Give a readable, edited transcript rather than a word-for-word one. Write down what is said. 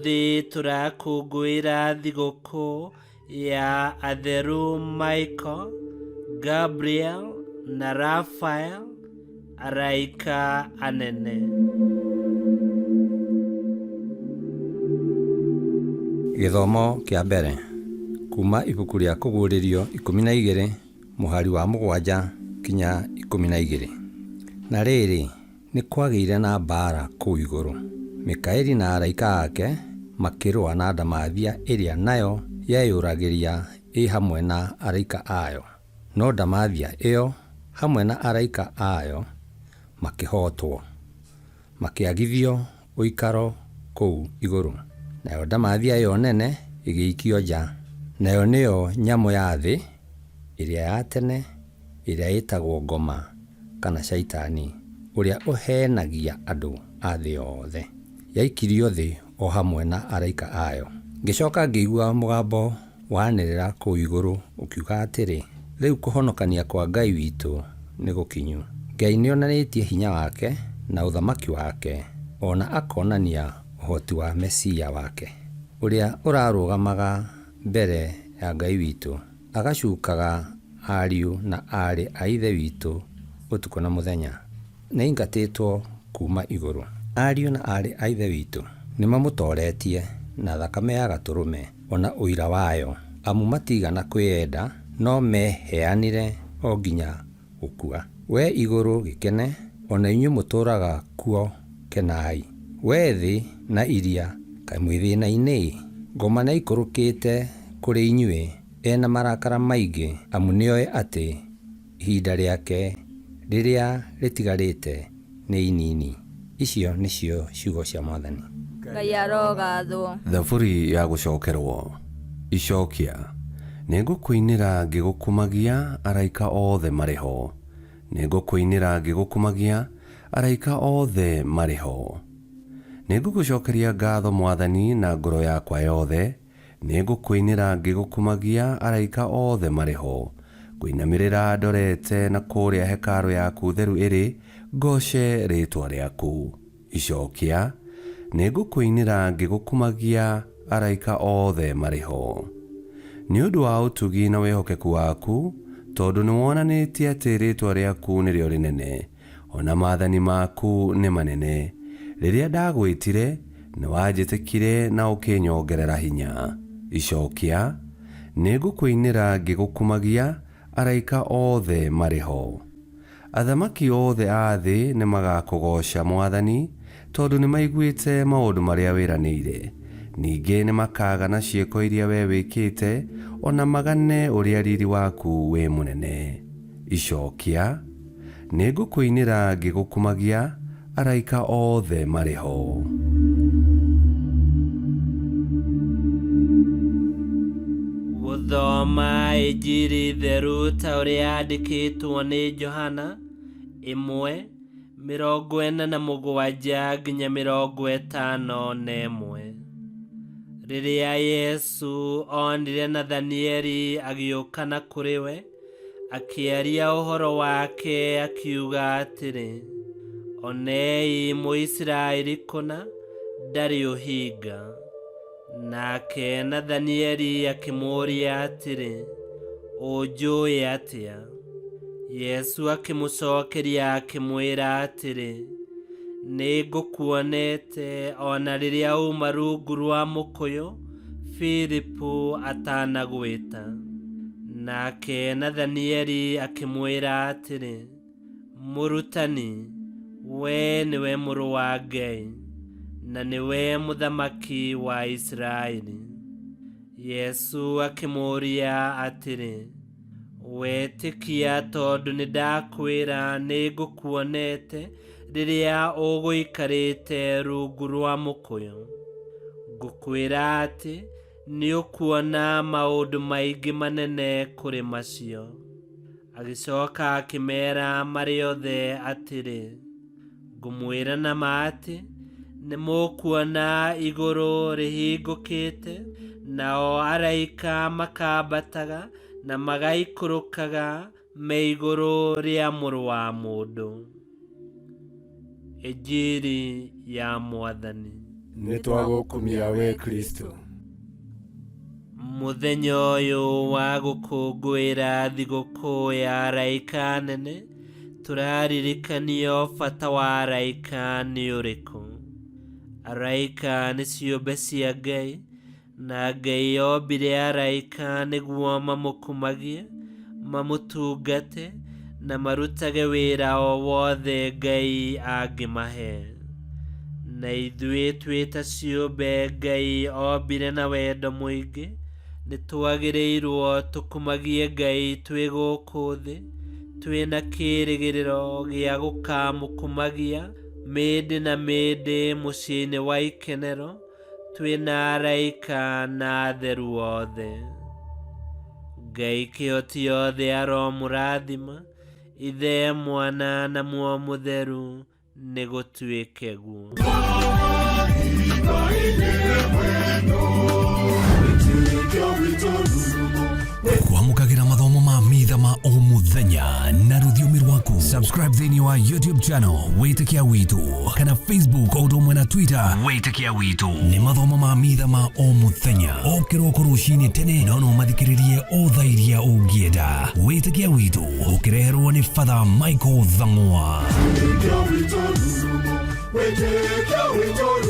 Ũmũthĩ tũrakũngũĩra thigũkũ ya atheru Michael, Gabriel na Raphael, araika anene. Gĩthomo kĩa mbere kuuma ibuku rĩa Kũguũrĩrio 12 mũhari wa 7 kinya 12. Na rĩrĩ, nĩ kwagĩire na mbaara kũu igũrũ. Mikaeli na araika ake makĩrũa na ndamathia ĩrĩa nayo yeyũragĩria ĩ hamwe na araika ayo. No ndamathia ĩyo hamwe na araika ayo makĩhootwo, makĩagithio ũikaro kũu igũrũ. Nayo ndamathia ĩyo nene ĩgĩikio nja, nayo nĩyo nyamũ ya thĩ ĩrĩa ya tene, ĩrĩa ĩtagwo Ngoma kana Shaitani, ũrĩa ũheenagia andũ a thĩ yothe. Yaikirio thĩ o hamwe na araika ayo. Ngĩcoka ngĩigua mũgambo wanĩrĩra kũu igũrũ ũkiuga atĩrĩ, Rĩu kũhonokania kwa Ngai witũ nĩ gũkinyu. Ngai nĩonanĩtie hinya wake na ũthamaki wake, o na akonania ũhoti wa Mesia wake, ũrĩa ũrarũgamaga mbere ya Ngai witũ, agacukaga ariũ na aarĩ a Ithe witũ ũtukũ na mũthenya. Nĩaingatĩtwo kuuma igũrũ. Ariũ na aarĩ a Ithe witũ nĩmamũtooretie na thakame ya Gatũrũme o na ũira wayo, amu matiigana kwĩyenda, no meeheanire o nginya gũkua. Wee igũrũ gĩkene, o na inyuĩ mũtũũraga kuo kenai! Wee thĩ na iria, kaĩ mwĩ thĩĩna-inĩ-ĩ! Ngoma nĩaikũrũkĩte kũrĩ inyuĩ e na marakara maingĩ, amu nĩoĩ atĩ ihinda rĩake rĩrĩa rĩtigarĩte nĩ inini. Icio nĩcio ciugo cia Mwathani. Ngai arogathwo. Thaburi ya gũcokerwo. Icokia. Nĩngũkũinĩra ngĩgũkumagia, araika othe marĩ ho. Nĩngũkũinĩra ngĩgũkumagia, araika othe marĩ ho. Nĩngũgũcokeria ngatho Mwathani na ngoro yakwa yothe, Nĩngũkũinĩra ngĩgũkumagia, araika othe marĩ ho. Ngũinamĩrĩra ndorete na kũrĩa hekarũ yaku theru ĩrĩ, ngooce rĩĩtwa rĩaku. Icokia. Nĩngũkũinĩra ngĩgũkumagia, araika othe marĩ ho. Nĩ ũndũ wa ũtugi na wĩhokeku waku, tondũ nĩwonanĩtie atĩ rĩĩtwa rĩaku nĩrĩo rĩnene, O na maathani maku nĩ manene. Rĩrĩa ndagwĩtire, nĩwanjĩtĩkire na ũkĩnyongerera hinya. Icokia, Nĩngũkũinĩra ngĩgũkumagia, araika othe marĩ ho. Athamaki othe a thĩ nĩmagakũgooca, Mwathani, tondũ nĩmaiguĩte maũndũ marĩa wĩranĩire. Ningĩ nĩmakagana ciĩko iria wee wĩkĩte, o na magane ũrĩa riri waku wĩ mũnene. Icokia, Nĩngũkũinĩra ngĩgũkumagia, araika othe marĩ ho. Gũthoma Injiri theru ta ũrĩa yandĩkĩtwo nĩ Johana 1:47 nginya 51. Rĩrĩa Yesu onire Nathanieli agĩũka na kũrĩ we, Akĩaria ũhoro wake akiuga atĩrĩ, Onei Mũisiraeli kũna, ndarĩ ũhinga. Nake Nathanieli akĩmũũria atĩrĩ, Ũnjũĩ atĩa? Yesu akĩmũcokeria akĩmwĩra atĩrĩ, Nĩ ngũkuonete o na rĩrĩa uuma rungu rwa mũkũyũ, Filipu atanagwĩta. Nake Nathanieli akĩmwĩra atĩrĩ, Mũrutani, wee nĩwe Mũrũ wa Ngai, na nĩwe Mũthamaki wa Isiraeli. Yesu akĩmũũria atĩrĩ, Wetĩkia tondũ nĩndakwĩra nĩngũkuonete rĩrĩa ũgũikarĩte rungu rwa mũkũyũ? Ngũkwĩra atĩ nĩũkuona maũndũ maingĩ manene kũrĩ macio. Agĩcoka akĩmeera marĩ othe atĩrĩ, Ngũmwĩra na ma atĩ, nĩmũkuona igũrũ rĩhingũkĩte, nao araika makambataga na magaikũrũkaga me igũrũ rĩa Mũrũ wa Mũndũ. Injiri ya Mwathani. Nĩ twagũkumia we Kristo. Mũthenya ũyũ wa gũkũngũĩra thigũkũ ya araika anene, tũraririkanio bata wa araika nĩ ũrĩkũ. Araika nĩ ciũmbe cia Ngai, na Ngai ombire araika nĩguo mamũkumagie, mamũtungate, na marutage wĩra o wothe Ngai angĩmahe. Na ithuĩ twĩ ta ciũmbe Ngai ombire na wendo mũingĩ, nĩ twagĩrĩirwo tũkumagie Ngai twĩ gũkũ thĩ, twĩna kĩĩrĩgĩrĩro gĩa gũkamũkumagia mĩndĩ na mĩndĩ mũciĩ-inĩ wa ikenero, twĩna araika na atheru othe. Ngai kĩhoti yothe aromũrathima, Ithe, Mwana na Muoyo Mũtheru, nĩ gũtuĩke guo. Kwamũkagĩra mathomo ma mitha ma o mũthenya na rũthiomi rwaku. Subscribe thĩinĩ wa YouTube channel Wĩtĩkia Witũ kana Facebook o ũndũ ũmwe na Twitter Wĩtĩkia Witũ. Nĩ mathomo ma mitha ma o mũthenya o kĩroko rũcinĩ tene, no no mathikĩrĩrie o thaa iria ũngĩenda. Wĩtĩkia Witũ ũkĩreherwo nĩ Father Michael Thang'wa. Wĩtĩkia witũ, wĩtĩkia witũ.